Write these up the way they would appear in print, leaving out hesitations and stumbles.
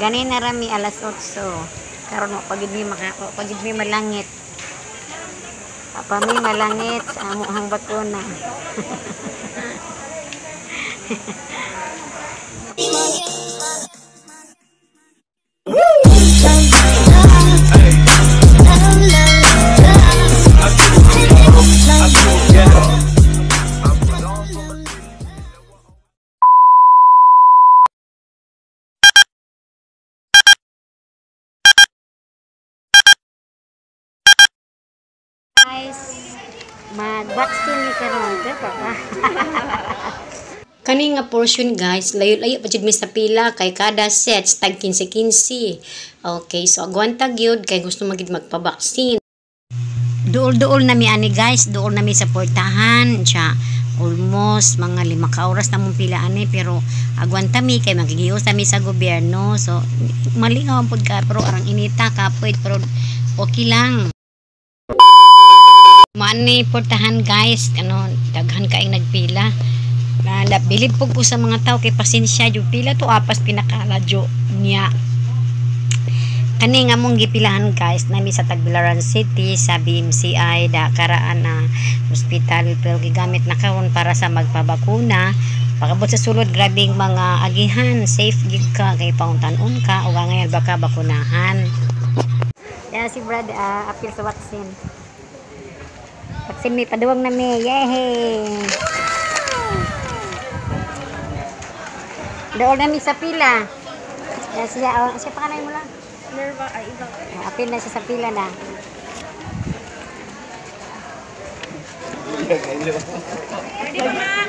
Ganina rami alas 8. Karon wa pa gid mi maka wa pa gid mi malangit. Wa pa mi malangit sa amohang bakuna. Guys, mag-vaccine ni karon, di ba? Kani nga portion guys, layo-layo pa jud mi sa pila kay kada sets tag 15-15. Okay, so agwanta gyud kay gusto magid magpa-vaccine. Duol-duol na mi ani guys, duol na mi sa portahan siya. Almost mga 5 ka oras na mong pila ani, pero agwanta mi kay magigiyos mi sa gobyerno. So malingaw pud ka pero arang inita kapoy pero okay lang. Maani portahan guys, ano daghan kaing nagpila. Bilib po ko sa mga tao kay pasensya yung pila to apas pinakaladyo niya. Kani nga mong gipilahan guys nami sa Tagbilaran City sa BMCI da karaan na hospital pero gigamit na karon para sa magpabakuna. Pagabot sa sulod grabing mga agihan, safe gid ka kay pauntan-on ka o ngayon baka bakunahan. Ya si Brad apil sa vaccine. Vaccine mi paduwag na mi. Yehey. Dool na mi sa pila. Ya siya, oh, siya pakanay mo lang. Nerva ay iba. Apil na siya sa pila na. Ready ba ma'am?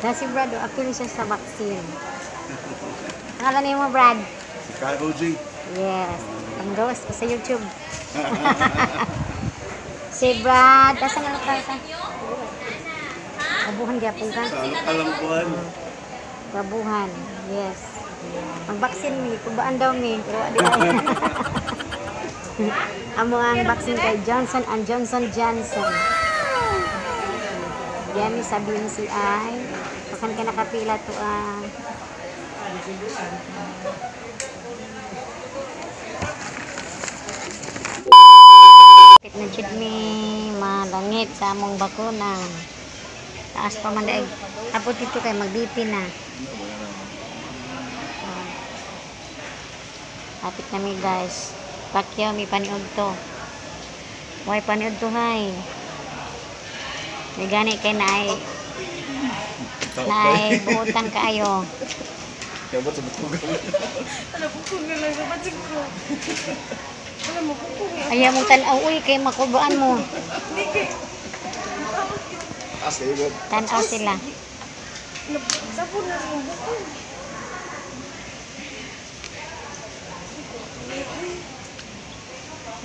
Na si Brad, oh, apil siya sa vaccine. Pangalan niyo mo, Brad? Si Kyle OG. Yes. Ang gawas ko sa YouTube. Si Brad, asa nga ka sa? Kabuhan gyapon ka? Sa Alambuan. Kabuhan. Yes. Mag-vaccine mi, kubaan daw mi, pero adi ay. Amo ang vaccine kay Johnson and Johnson Johnson. Yami sa BMCI. Pakan ka nakapila to ah. Pit na jud mi malangit sa among bakuna. Taas pa man daig. Abot dito kay mag-BP na. Oh. Hapit na mi guys. Pacquiao mi paniud to. Why paniud to hay? May gani kay naay naay buotan kaayo. Kaya ba't sa butugan? Alam ko kung lang sa batsig ko. Alam mo kung kung Ayaw mong tan-aw uy kay makubaan mo. hindi kay Ah, sige. Tan-aw sila. Sabon na sa buko.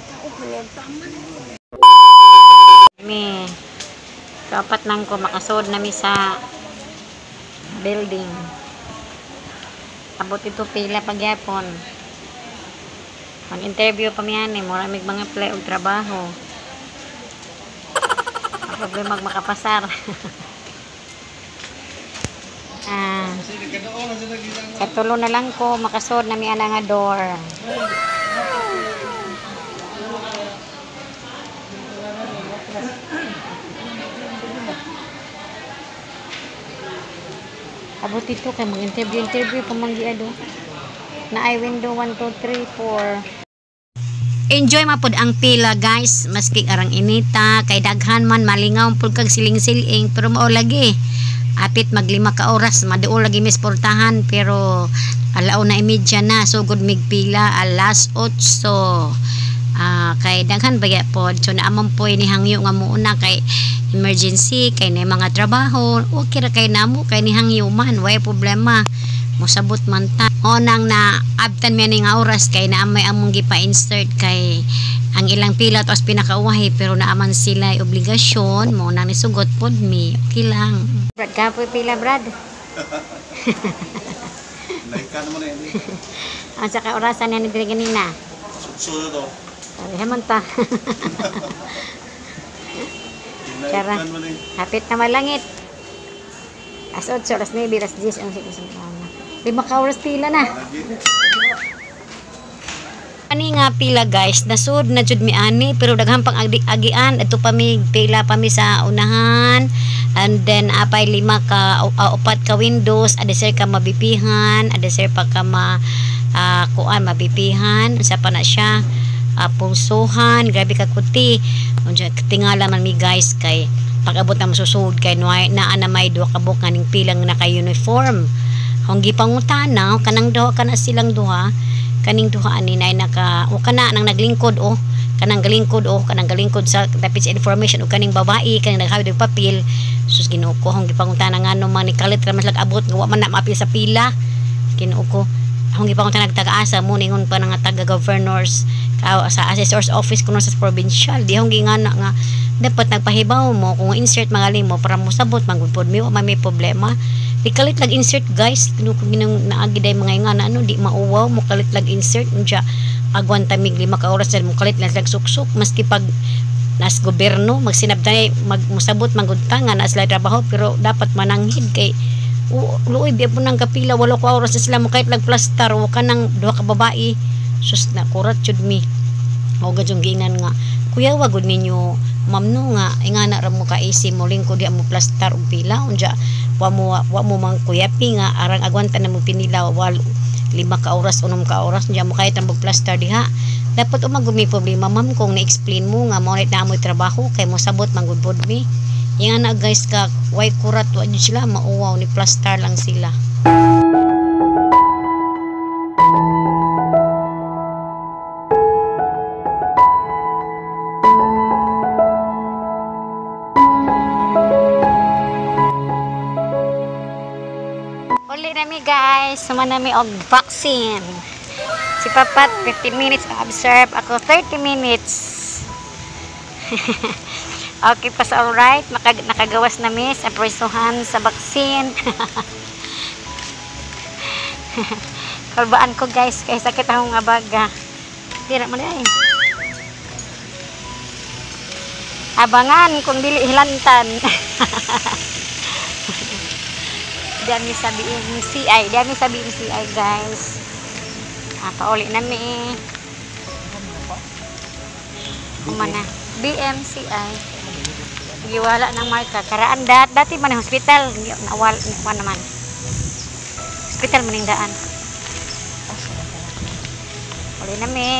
Tao pa niya taman. Mi kapat nang ko makasod na mi sa building. Abot ito pila pagyapon. Mag-interview pa mi ani, mura mig mga apply og trabaho. Ang problema makapasar. Ah, sa tulo na lang ko makasod na mi ana nga door. Abot ito kay mag-interview interview pa man giado. Na ay window 1 2 3 4. Enjoy mapud ang pila guys, maski arang inita kay daghan man malingaw pud kag siling-siling pero mao lagi. Apit maglima ka oras maduol lagi mis portahan pero alauna imedya na sugod mig pila alas 8. Kay daghan baya pod so naamon poy ni hangyo nga muuna kay emergency kay na mga trabaho okay ra kay namo kay ni hangyo man way problema mosabot man ta. O nang na abtan mi ani nga oras kay naamay among gipa-insert kay ang ilang pila tos pinakauwahi pero naaman sila obligasyon mo nang nisugot pod mi okay lang. Brad, kapoy pila Brad. Naika naman eh. Ang sa orasan niya ni diri ganina. Sutso na to. Sabi man ta. Tara. Naikan man eh. Hapit na malangit. Alas 8, alas 9, alas 10, 11, 12, 5 ka oras pila na. Ani nga pila guys, nasud na jud mi ani pero daghan pang agian adto pa mi pila pa mi sa unahan, and then apay lima ka upat ka windows, adesir ka mabipihan, adesir pa ka ma kuan mabipihan, unsa pa na siya, pulsuhan, grabe ka kuti. Unsa tingala man mi guys kay pag-abot na masusud kay naa na may duha ka buok ning pilang naka-uniform. Kung gipangutana kanang duha kana silang duha, kaning duha ani nay naka o kana nang naglingkod o kanang galingkod o kanang galingkod sa dapit sa information o kaning babae kaning naghawid og papel. Sus, Ginoo ko, akong gipangutana ngano man ni kalit ra man sila abot nga wa man na maapil sa pila. Ginoo ko, akong gipangutana nagtaga-asa mo ningon pa nga taga governors ka, sa assessor's office kuno sa provincial. Di akong gingana nga dapat nagpahibaw mo kung insert magaling mo para mosabot man gud pod mi, wa man may problema. Di kalit lag insert guys, kinu ko ginang naagi day mga ingana ano di mauwaw mo kalit lag insert unja agwan tamig 5 ka oras mo kalit lang lag suksok, maski pag nas gobyerno magsinabtay magmusabot man gud ta nga na sila trabaho, pero dapat mananghid kay luoy biya po nang kapila, 8 ka oras na sila mo kahit lag plastar o kanang duha ka babae. Sus, na kurat jud mi. O gadyong giinan nga kuya wa gud ninyo ma'am no nga ingana ra mo ka easy mo lingkod di mo plastar og pila unja wa mo mang kuyapi nga arang agwanta na mo pinila wal 5 ka oras 6 ka oras unja mo kahit ang plastar diha. Dapat umagud may problema ma'am kung na-explain mo nga mao na amoy trabaho kay mo sabot man gud pod mi. Ingana guys ka way kurat wa jud sila mauwaw ni plastar lang sila. Uli nami guys, suma nami og vaccine. Si Papat 15 minutes observe, ako 30 minutes. Okay pa sa alright, nakagawas na mi sa presuhan sa vaccine. Kalbaan ko guys, kay sakit akong abaga. Tira man ay. Abangan kung dili hilantan. Dami sa BMCI, dami sa BMCI guys. Pauli nami. Kumana BMCI. Giwala ng marka. Karaan dati man ang hospital, nawal pa naman. Hospital man yung daan. Uli nami.